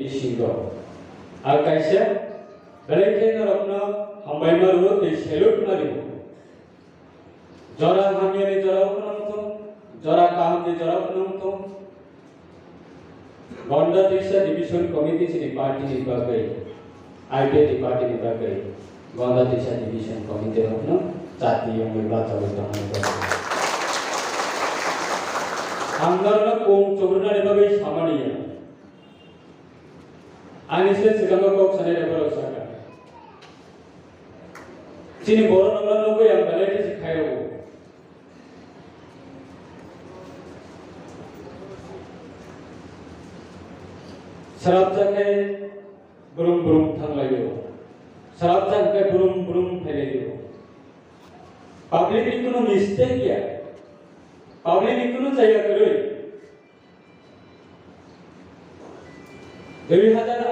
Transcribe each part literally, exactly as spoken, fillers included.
bisingo. Ang kaisa belai khe norokno hambai ma rwo tei salute ma rwo. Jora hamyani jora o kheno wng thung, jora kahamni jora o kheno wng thung. Gonda Trisa Division Committee chini party ni bagwi, I P F T party ni bagwi, Gonda Trisa Division Committee rokno chati wngwi bachagwi tongmani bagwi. Ang norokno kung chubrunani bagwi samani ya. Ani se swkango kok sanai rok borok sakha. Chini borok rokno nugwi ang belai khe se khairokgo. Srapjak khe brum brum thanglaio. Srapjak khe brum brum phailaio. Public ni kunu mistake ya. Public ni kunu chaya kwrwi. Dui hajar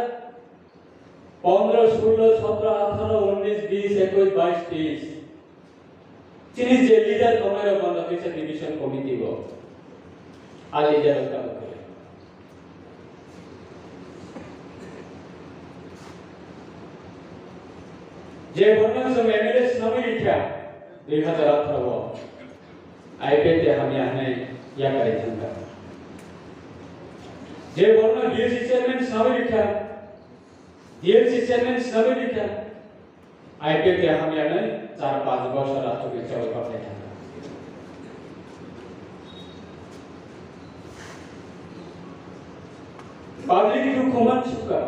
pondro, sullo, sotro, atharo, unnis, bis, ekwis, bais, teis. Chini je leader tongnai rok Gonda Trisa Division Committee o. A leader rok tamo khe. Je borno chwng M L A swnamwi rikha, dui hajar atharo o. I P F T hamya hwnwi yakarwi thangkha. Je borno D L C chairman swnamwi rikha, D L C chairman swnamwi rikha, I P F T hamya hwnwi char panch bosor achugwi chawai koklai thangkha. Public dukhu mansukha,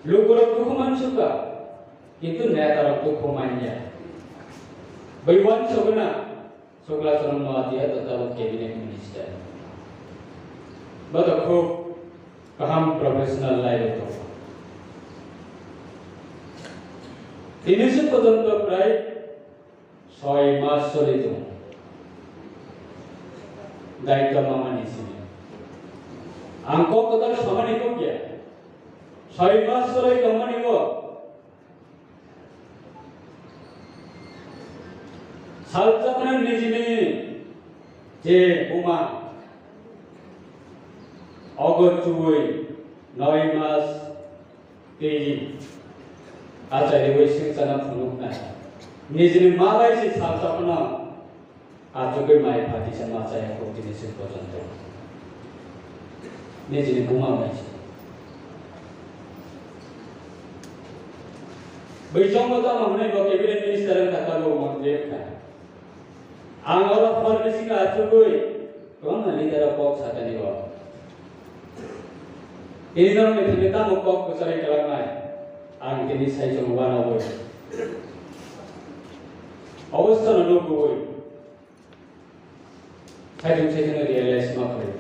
lukurok dukhu mansukha, kintu netarok dukhu manya. Bai uansukna Sukla Chorong Noatia to tabuk cabinet minister. Bo to khub kaham professional life o tongo. Tini se porjonto prai soi mas choli tongo. Daityo mamani simi. Ang kok kwtal samani kok ya. Soi mas choli tongmani bo. Salchakna nijini je buma ogo chuwi noi mas tei achariwi sengchana phunuknai. Nijini ma bai se salchakna achugwi mai phatisa ma chaya kho tini se porjonto. Nijini buma bai se. Bai chongo tamo hwnwi bo cabinet minister wngkha, tabuk montri wngkha. Ang oro hor bisingo achugwi kwbangma leader rok kok sakani bo. Tini norokni thani tamo kok kwcharwi kwlangnai? Ang tini saichung uanogwi. Obostano nukgwi. Saichung saichung realize ma khlai.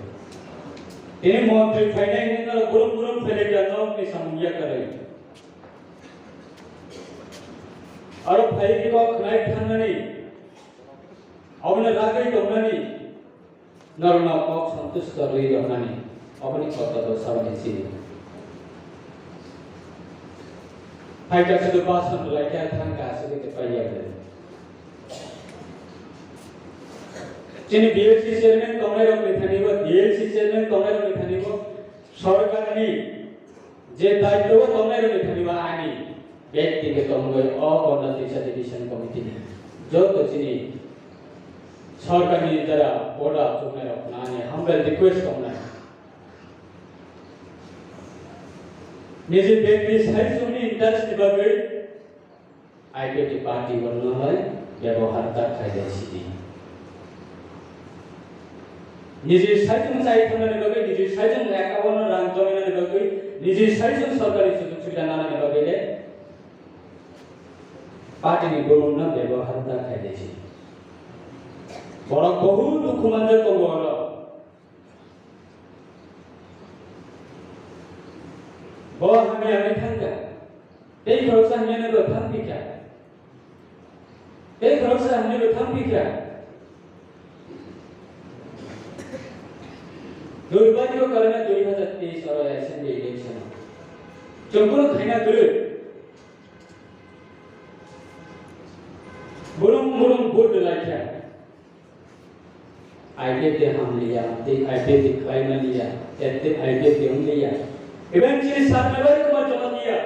Tini montri phainai hwnwi norok brum brum phailai kha norokni samung yakarwi. Aro phaiwi kok khnai thangnani, oboni ragwi tongnani, norokno kok santusto rwi rwnani, oboni kotor rw saboni chini. Phaikha sudu basan rwlaikha, thangkha sudu tei paiya. Chini B L C chairman tongnai rokni thani bo, D L C chairman tongnai rokni thani bo, sorkarni je daityo o tongnai rokni thani bo ani bekti ke tongwi o Gonda Trisa Division Committee ni joto chini sorkarni jara boda chuknai rok nani humble request tongnai. Niji bekti saichungni interest ni bagwi I P F T party o nolai bebohar ta khailai sidi. Niji saichung chai thangnani bagwi, niji saichung account o rang jominani bagwi, niji saichung sorkari sujog subida nanani bagwi le party ni borokno bebohar ta khailai sidi. Borok bohut dukhu manjak tongo oro. Bo hamya wngwi thangkha. Tei khoroksa hamyano bo thangphikha. Tei khoroksa hamya bo thangphikha. Durbhagyo karone dui hajar teis oro assembly election o chwng bono khaina kwrwi. Bolong bolong vote rwlaikha. I P F T ham Liya, tei I P F T khlai man liya, tei I P F T wng liya. Even chini sakni bai kuma joma liya.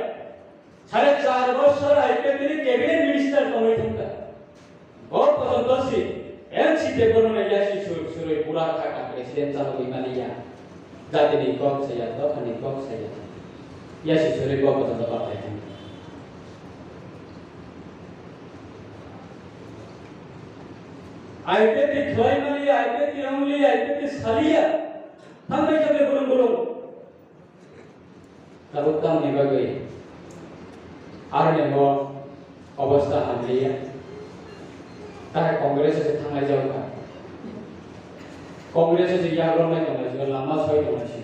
Sare char bosor I P F T ni cabinet minister tongwi thangkha. Bo pojonto si N C P borok no yasi sur surwi pura khaka president chalogwi man liya. Jatini kok saya, dophani kok saya. Yasi surwi bo pojonto bathai thangkha. I P F T khlai man liya, I P F T wng liya, I P F T saliya. Thangbai khe belai bolong bolong. Tabuk tamni bagwi aroni bo obostha hamliya. Tahai Congress se thanglai jago kha. Congress se yagrok nai tonglai jago, lama soi tonglai si.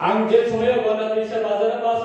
Ang je somoyo Ganda Trisa Bazar o bus